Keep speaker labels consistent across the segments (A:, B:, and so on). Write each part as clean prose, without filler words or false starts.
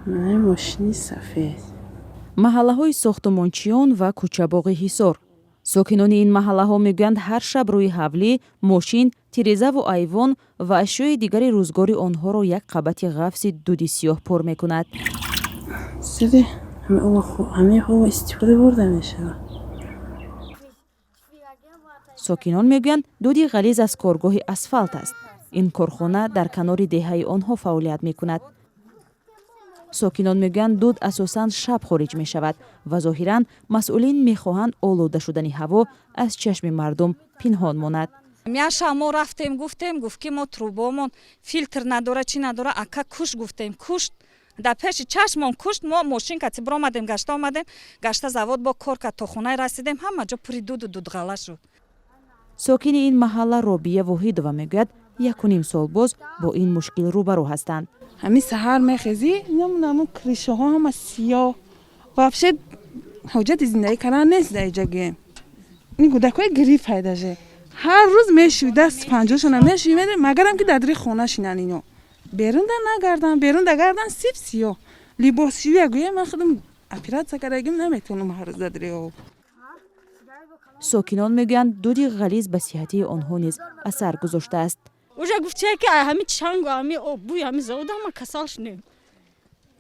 A: Мошини сафед.
B: Маҳаллаҳои Сохтумончиён ва Кӯчабоғи Ҳисор. Сокинони ин маҳаллаҳо мегӯянд, ҳар шаб рӯи ҳавлӣ, мошин, тирезаву айвон ва ашёи дигари рӯзгори онҳоро як қабати ғафси дуди сиёҳ пур мекунад.
A: Суди ҳамаи ҳаво истифода бурда мешавад.
B: Сокинон мегӯянд, дуди ғализ аз коргоҳи асфалт аст. Ин корхона дар канори деҳаи онҳо фаъолият мекунад. Сокинон мегӯянд, дуд асосан шаб хориҷ мешавад ва зоҳиран масъулин мехоҳанд олуда шудани ҳаво аз чашми мардум пинҳон монад.
C: Як шаб мо рафтем, гуфтем, гуфт, ки мо трубомон филтр надора, чӣ надора. Ака, кушт, гуфтем, кушт, дар пеши чашмон кушт. Мо мошин кати биромадем, гашта омадем, гашта завод бо кор кард, то хонаи расидем, ҳама ҷо пури дуду дудғала шуд.
B: Сокини ин маҳалла Робия Воҳидова мегӯяд, 1,5 сол боз бо ин мушкил рӯбарӯ ҳастанд.
A: Ҳамин саҳар мехезӣ, намунаму крышаҳо ҳама сиёҳ. Вообще ҳоҷати зиндагӣ кардан нест дар иҷа. Гӯем, ин кӯдакҳои грипп пайдаже, ҳар рӯз мешӯй, даст панҷошона мешӯй, магарам ки дар дари хона шинан. Ино берунда нагардан, берунда гардан, сип сиёҳ. Либосшӯя, гӯем, ман худам оператсия кардагим, наметавонам ҳар рӯз дар дари об.
B: Сокинон мегӯянд, дуди ғализ ба сиҳатии онҳо низ асар гузоштааст.
D: Уже гуфтия, ки ҳами чангу ҳами бӯи ҳами завода ҳама касал шудем.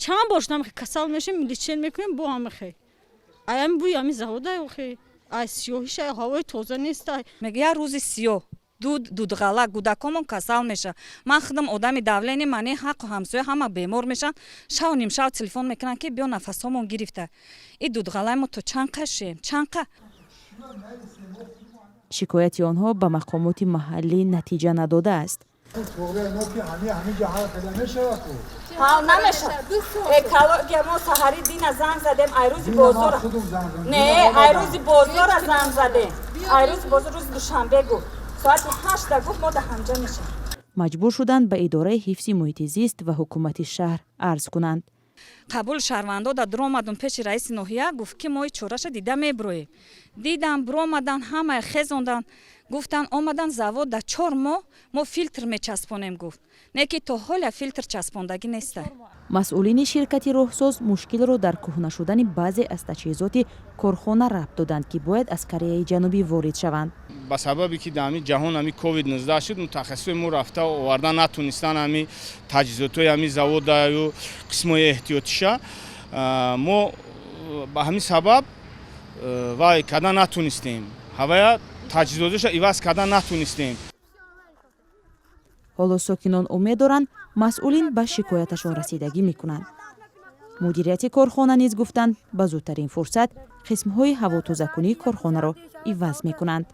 D: Чанд бор шудам, касал мешем, лечение мекунем бо ҳамихе. Ай ҳами бӯи ҳами завода, охе, ай сиёҳиша, ҳавои тоза нест.
C: Мега, як рӯзи сиёҳ, дуд, дудғала, кӯдакомон касал мешавад. Ман худам одами давление мани, ҳаққу ҳамсоя ҳама бемор мешаванд. Шаву нимшав телефон мекунанд, ки биё, нафасҳомон гирифта. И дудғалаи мо то чанд қашем, чанд қа?
B: Шикояти онҳо ба мақомоти маҳаллӣ натиҷа надодааст.
C: Ҳал намешавад. Экология мо саҳари дина занг задем, ай рӯзи бозора, не, ай рӯзи бозора занг задем, ай рӯзи бозор, рӯзи душанбе гуфт, соати 8-да гуфт, мо да ҳамҷа мешавем.
B: Маҷбур шуданд ба идораи ҳифзи муҳити зист ва ҳукумати шаҳр арз кунанд.
C: Қабули шаҳрвандо да дуромадум пеши раиси ноҳия, гуфт, ки мо чораша дида мебуроем. Дидам, буромадан, ҳамая хезондан, гуфтан, омадан завод, да 4 моҳ мо филтр мечаспонем, гуфт, не ки то ҳоля филтр часпондагӣ неста.
B: Масъулини ширкати роҳсоз мушкилро дар кӯҳна шудани баъзе аз таҷҳизоти корхона рабт доданд, ки бояд аз Кореяи Ҷанубӣ ворид шаванд.
E: Ба сабабе ки дар ҳамин ҷаҳон ҳами ковид-19 шуд, мутахассисои мо рафта оварда натонистан ҳами таҷҳизотҳои ҳами заводаю қисмҳои эҳтиётиша. Мо ба ҳамин сабаб вай карда натонистем, ҳавая таҷҳизотоша иваз карда натонистем.
B: Ҳоло сокинон умед доранд, масъулин ба шикояташон расидагӣ мекунанд. Мудирияти корхона низ гуфтанд, ба зудтарин фурсат қисмҳои ҳавотозакунии корхонаро иваз мекунанд.